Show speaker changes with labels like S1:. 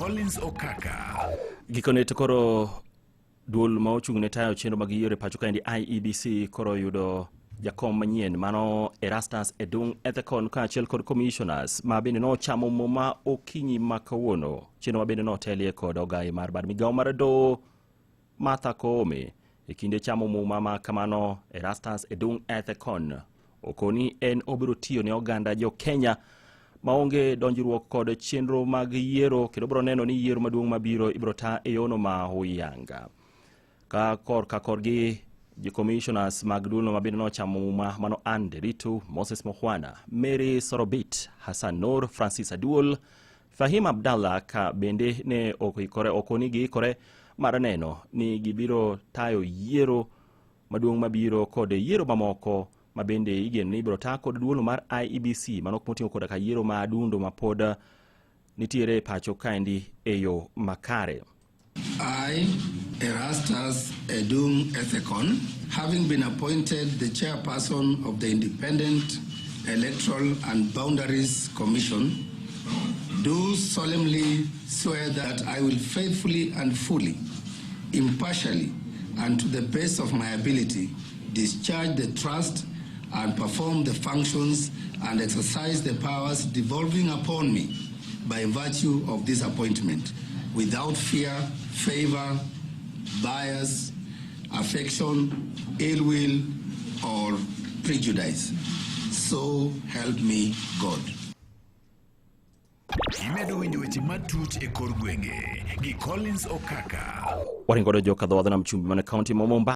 S1: Collins Okaka.
S2: Gikone to koro duol ma ochung' ne tayo chenro mag yiero e pacho kaendi IEBC koro yudo jakom manyien mano Erastus Edung Ethekon kaachiel kod commissioners ma bende nochamo muma okinyi ma kawuono. Chenro ma bende notelie kod ogayi mar bad migawo mar doho Martha Koome. E kinde chamo muma ma kamano, Erastus Edung Ethekon okoni en obiro tiyo ne oganda jo Kenya maonge donjruok kod chenro mag yiero kendo biro neno ni yiero maduong' mabiro ibiro ta e yono ma huyanga. Ka korka korgi jo commissioners mag duolno ma bende nochamo muma mano Ann Nderitu, Moses Mukhwana, Mary Sorobit, Hassan Noor, Francis Aduol, Fahim Abdallah ka bende ne oikore okoni giikore mar neno ni gibiro tayo yiero maduong' mabiro kod yiero mamoko ma bende igeno ni ibiro ta kod duolno mar IEBC mano moting'o koda ka yiero ma adundo ma pod nitiere e pacho kaendi e yo makare.
S3: I, Erastus Edung Ethekon, having been appointed the chairperson of the Independent Electoral and Boundaries Commission, do solemnly swear that I will faithfully and fully, impartially, and to the best of my ability, discharge the trust and perform the functions and exercise the powers devolving upon me by virtue of this appointment, without fear, favor, bias, affection, ill will, or prejudice. So help me God.
S1: Imedo winjo weche matut e kor gwenge gi Collins Okaka.
S2: Waringo godo joka dho wadh nam chumbi man e kaunti ma Mombasa.